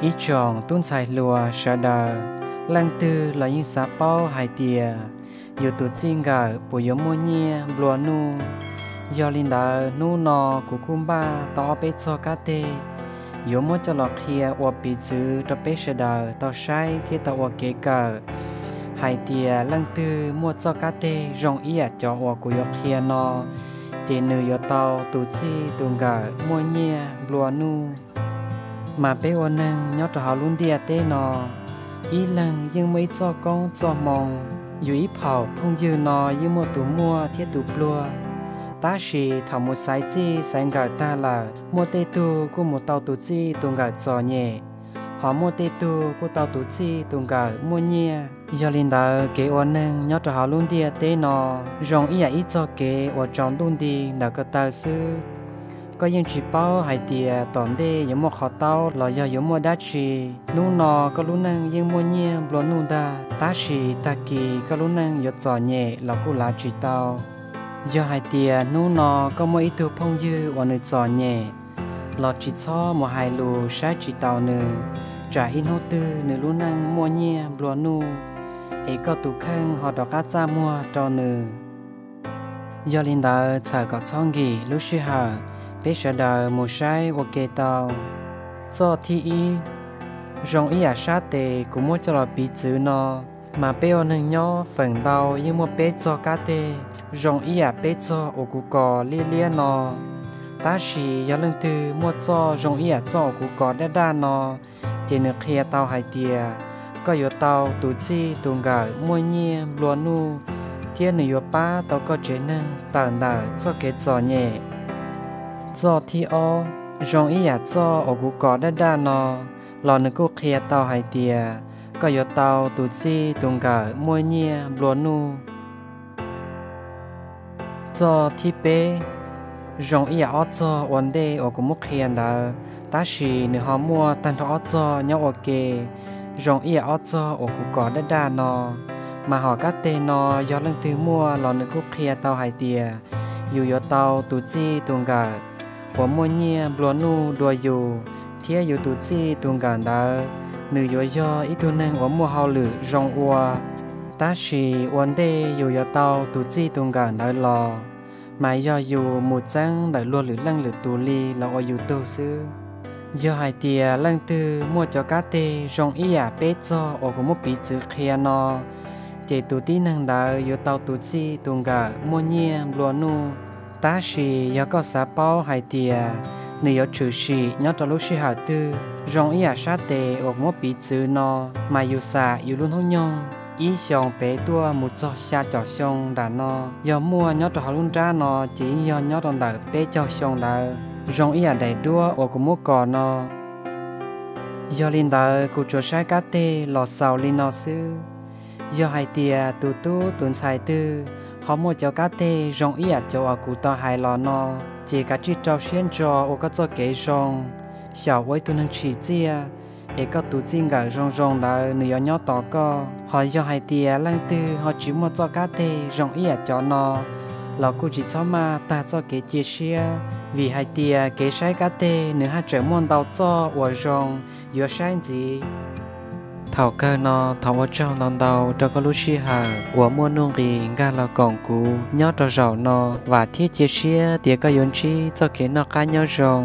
Ib tsoom tub ntxhais hluas sawv daws, leej twg los yeej xav paub hais tias yus tus txij nkawm puas yuav muaj nyiaj nplua nuj. Yog li ntawd hnub no kuv kuj npaj tau ob peb txog kab teg yuav muab coj los qhia ua piv txwv rau peb sawv daws tau saib thiab tau ua kev kawm hais tias leej twg muaj txoj kab teg zoo ib yam cov uas kuv yuav qhia no, ces nws yuav tau tus txij tus nkawm muaj nyiaj nplua nuj. Mas peb ua neeg nyob rau hauv lub ntiaj teb no, ib leeg yeej muaj ib txoj koob txoj hmoo. Yus ib phaum phooj ywg no yeej muaj tus muaj thiab tus pluag, tab sis thaum mus xaiv txij xaiv nkawm tag lawm, muaj tej tug kuj mus tau tus txij tus nkawm txom nyem, ho muaj tej tug kuj tau tus txij tus nkawm muaj nyiaj. Yog li ntawd kev ua neeg nyob rau hauv lub ntiaj teb no zoo ib yam ib txoj kev uas tsaus ntuj nti ntawm ko taw xwb. Koj yeej tsis paub hais tias tom ntej yuav muaj qhov taub los yog yuav muaj dab tsi. Hnub no koj lub neej yeej muaj nyiaj nplua nuj ntag, tab sis tag kis koj lub neej yuav txom nyem los kuj lav tsis tau. Yog hais tias hnub no koj muaj ib tug phooj ywg uas nws txom nyem, los tsis txhob mus hais lus saib tsis taus nws, tsam ib hnub twg nws lub neej muaj nyiaj nplua nuj, es koj tus kheej ho rov qab txaj muag rau nws. Yog li ntawd txhawm kom txhob nkim lub sij hawm, peb sawv daws mus saib ua ke tau. Txoj thib ib, zoo ib yam sab tes kuv muab coj los piv txwv no, mas peb ua neeg nyob feem ntau yeej muaj peb txog kab teg zoo ib yam peb txog uas kuv kos liab liab no. Tab sis yog leej twg muaj txoj zoo ib yam txoj uas kuv kos daj daj no, ces nws qhia tau hais tias koj yuav tau tus txij tus nkawm muaj nyiaj nplua nuj, thiab nws yuav pab tau koj tsev neeg tawm ntawm txoj kev txom nyem. Txoj thib ob, zoo ib yam txoj uas kuv kos daj daj no, los nws kuj qhia tau hais tias koj yuav tau tus txij tus nkawm muaj nyiaj nplua nuj. Txoj thib peb, zoo ib yam ob txog ua ntej uas kuv muab qhia ntawd, tab sis nws ho muaj tag nrho ob txog nyob ua ke, zoo ib yam ob txog uas kuv kos daj daj no. Mas hom kab teg no yog leej twg muaj los nws kuj qhia tau hais tias yus yuav tau tus txij tus nkawm uas muaj nyiaj nplua nuj dua yus, thiab yus tus txij tus nkawm ntawd nws yuav yog ib tug neeg uas muaj hauj lwm zoo ua. Tab sis ua ntej yus yuav tau tus txij tus nkawm ntawd los, mas yog yus mus txeeb ntawm luag lwm leej lwm tus li los ua yus tug xwb. Yog hais tias leej twg muaj cov kab teg zoo ib yam peb txog uas kuv muab piv txwv qhia no, ces tus tib neeg ntawd yuav tau tus txij tus nkawm muaj nyiaj nplua nuj. Tab sis yog koj xav paub hais tias nws yuav tshwm sim nyob rau lub sij hawm twg zoo ib yam sab tes uas kuv muab piv txwv no, mas yus xam yus lub hnub nyoog ib xyoos pem tuaj mus txog xya caum xyoo nram no, yog muaj nyob rau hauv lub nrab no ces yeej yog nyob rau ntawm peb caug xyoo ntawd zoo ib yam daim duab uas kuv muab kos no. Yog li ntawd kuv tsuas saib kab teg los xaus li no xwb. Yog hais tias tus tub tus ntxhais twg ho muaj cov kab teg zoo ib yam cov uas kuv tau hais los no, ces kav tsij rau siab ntso ua koj txoj kev zoo, xyaum ua ib tug neeg tsim txiaj, es koj tus txij nkawm zoo zoo ntawd nws yuav nyob tos koj. Ho yog hais tias leej twg ho tsis muaj txoj kab teg zoo ib yam cov no, los kuj tsis txhob maj tag txoj kev cia siab, vim hais tias kev saib kab teg nws haj tseem muaj ntau txoj uas zoo yuav saib ntxiv. Thaum kawg no thov ua tsaug ntau ntau rau koj lub sij hawm uas muaj nuj nqis nkag los koom kuv nyob rau zaum no. Vam thiab cia siab tias koj yuav ntsib txoj kev noj qab nyob zoo.